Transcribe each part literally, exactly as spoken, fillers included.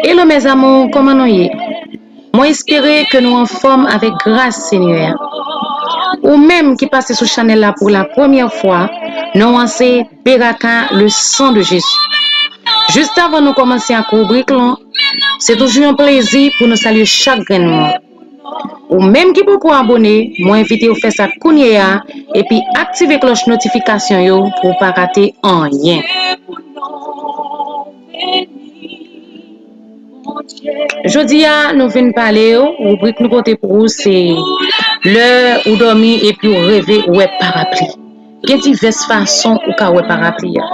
Hello mes amours, kòman nou ye? Mwen espere ke nou anfòm avèk gras Senyè a. Ou menm ki pase sou chanèl la pou la premyè fwa, non an se Beraka, le sang de Jésus. Jis avan nou kòmanse ak ribrik lan, se toujou yon plezi pou nou salye chak grenn moun. Ou menm ki poko abone, mwen envite w fè sa kounye a, epi aktive klòch notifikasyon yo pou w pa rate anyen. Jodi a, nou vin pale w, ribrik nou pote pou ou se lè ou dòmi epi w reve ou wè parapli. Gen divès fason ou ka wè parapli a.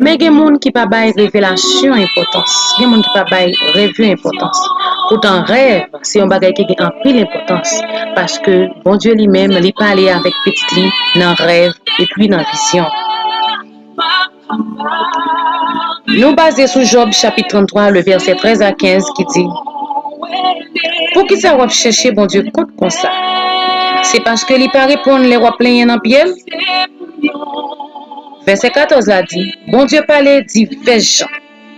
Men gen moun ki pa bay revelasyon enpòtans. Gen moun ki pa bay rèv yo enpòtans. Poutan rèv, se yon bagay ki gen anpil enpòtans. Paske Bondye li menm, li pale avèk pitit li nan rèv epi nan vizyon. Nou baze sou Jòb chapit trannntwa, le vèsè trèz a kenz ki di, poukisa w ap chèche Bondye kont konsa? Se paske li pa reponn lè w ap plenyen nan pye l? Vèsè katòz la di, Bondye pale divès jan,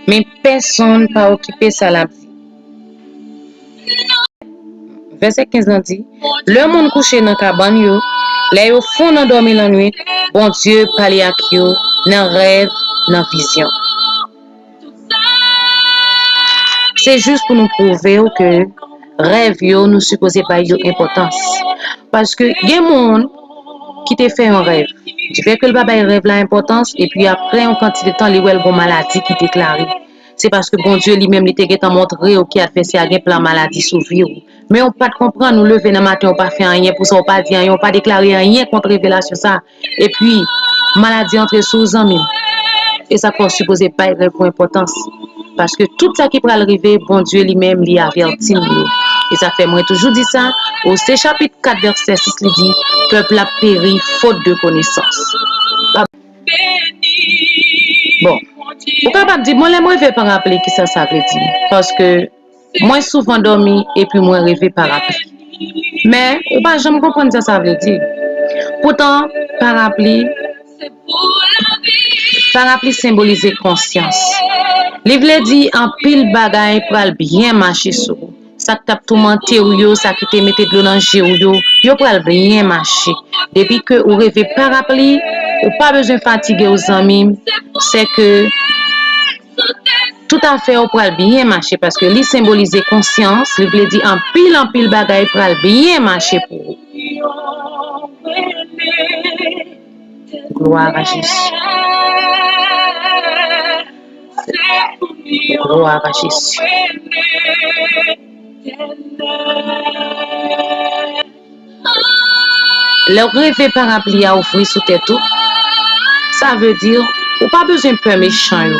men pèsonn pa okipe sa l ap di. Vèsè kenz lan di, lè moun kouche nan kabann yo, lè yo fon nan dòmi lannwit, Bondye pale ak yo nan rèv, nan vizyon. Se jis pou nou pwouve w ke rèv yo, nou sipoze bay yo enpòtans. Paske gen moun ki te fè yon rèv. Difè ke l pa bay rèv la enpòtans, epi apre yon kantite tan, li wè l gon maladi ki deklare. Se paske Bondye li menm li te gentan montre w ke advèsè a gen plan maladi sou vi w. Men ou pa t konprann, ou leve nan maten, ou pa fè anyen pou sa, ou pa di anyen, ou pa deklare anyen kont revelasyon sa. Epi, maladi antre sou ou, zanmi m. E sa k fè w sipoze bay rèv ou enpòtans. Paske tout sa ki pral rive, Bondye li menm, li avèti nou yo. E sa fè mwen toujou di sa, Ose chapit kat vèsè sis li di, pèp la ap peri fot de konesans. Bon, ou kapab di, bon, lè m reve parapli, kisa sa vle di? Paske mwen souvan dòmi epi mwen reve parapli. Men, ou pa janm konprann sa sa vle di. Poutan, parapli, parapli senbolize konsyans. Li vle di anpil bagay pral byen mache sou ou. Sa k t ap toumante w yo, sa ki te mete dlo nan je w yo, yo pral byen mache. Depi ke ou reve parapli, ou pa bezwen fatige w, zanmi m. Se ke tout afè w pral byen mache, paske li senbolize konsyans, li vle di anpil, anpil bagay pral byen mache pou ou. Gloire à Jésus. Gloire à Jésus. Lè w reve parapli a ouvri sou tèt ou, sa vle di ou pa bezwen pè mechan yo.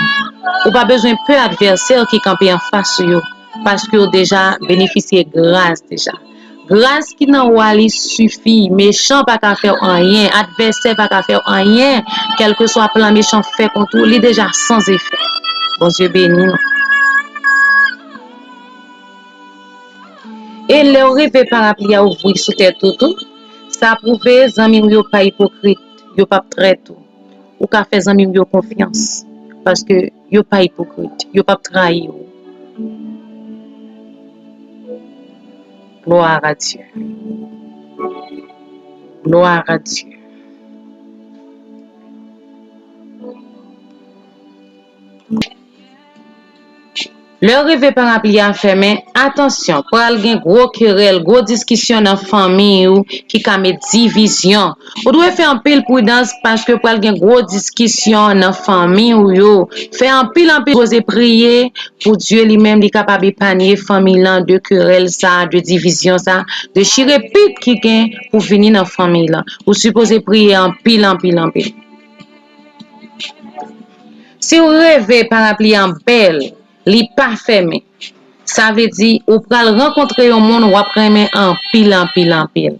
Ou pa bezwen pè advèsè ki kanpe anfas ou yo, paske w deja benefisye gras deja. Gras ki nan ou a li sifi. Mechan pa ka fè w anyen. Advèsè pa ka fè w anyen. Kèlkeswa plan mechan fè kont ou, li deja san efè. Bondye beni nou. E lè w reve parapli a ouvri sou tèt ou tou, sa pwouve zanmi w yo pa ipokrit, yo p ap trèt ou. Ou ka fè zanmi w yo konfyans, paske yo pa ipokrit, yo p ap trayi w. Gloire à Dieu. Gloire à Dieu. Lè w reve parapli a fèmen, atansyon, pral gen gwo kerèl, gwo diskisyon nan fanmi w ki ka met divizyon. Ou dwe fè anpil pridans paske pral gen gwo diskisyon nan fanmi w yo. Fè anpil, anpil, sipoze priye pou Dye li menm li kapab epanye fanmi lan de kerèl sa, de divizyon sa, de chirepit ki gen pou vini nan fanmi lan. Ou sipoze priye anpil, anpil, anpil. Si w reve parapli an bèl, li pa fèmen, sa vle di ou pral rankontre yon moun w ap renmen anpil, anpil, anpil.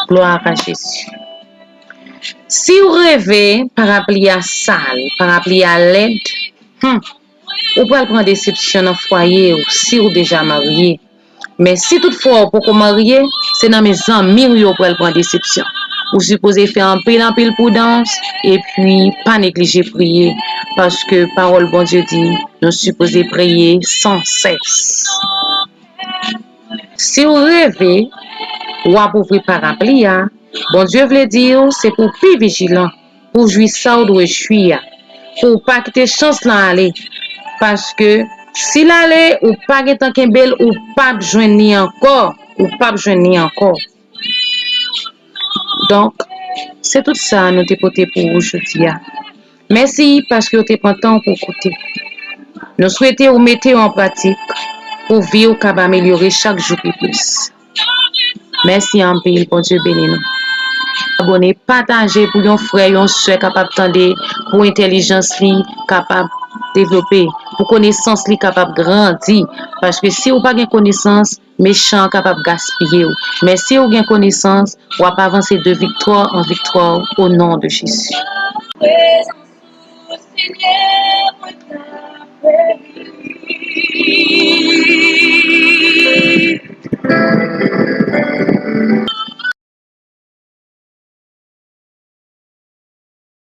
Gloire à Jésus. Si w reve parapli a sal, parapli a lèd, hmm, ou pral pran desepsyon nan fwaye w si w deja marye. Men si toutfwa w poko marye, se nan men zanmi w yo w pral pran desepsyon. Ou sipoze fè anpil, anpil pridans, epi pa neglije priye, paske pawòl Bondye di nou sipoze priye san sès. Si w reve w ap ouvri parapli a, Bondye vle di w se pou w pi vijilan, pou w jwi sa w dwe jwi a, pou w pa kite chans lan ale. Paske si l ale, ou pa gentan kenbe l, ou p ap jwenn li ankò, ou p ap jwenn li ankò. Donk, se tout sa nou te pote pou ou jodi a. Mèsi paske w te pran tan w pou w koute. Nou swete w mete yo an pratik pou vi w kab amelyore chak jou pi plis. Mèsi anpil, Bondye beni nou. Abòne, pataje pou yon frè, yon sè kapab tande, pou entèlijans li kapab devlope, pou konesans li kapab grandi. Paske si w pa gen konesans, mechan an kapab gaspiye w. Men si w gen konesans, w ap avanse de viktwa an viktwa o non de Jezi.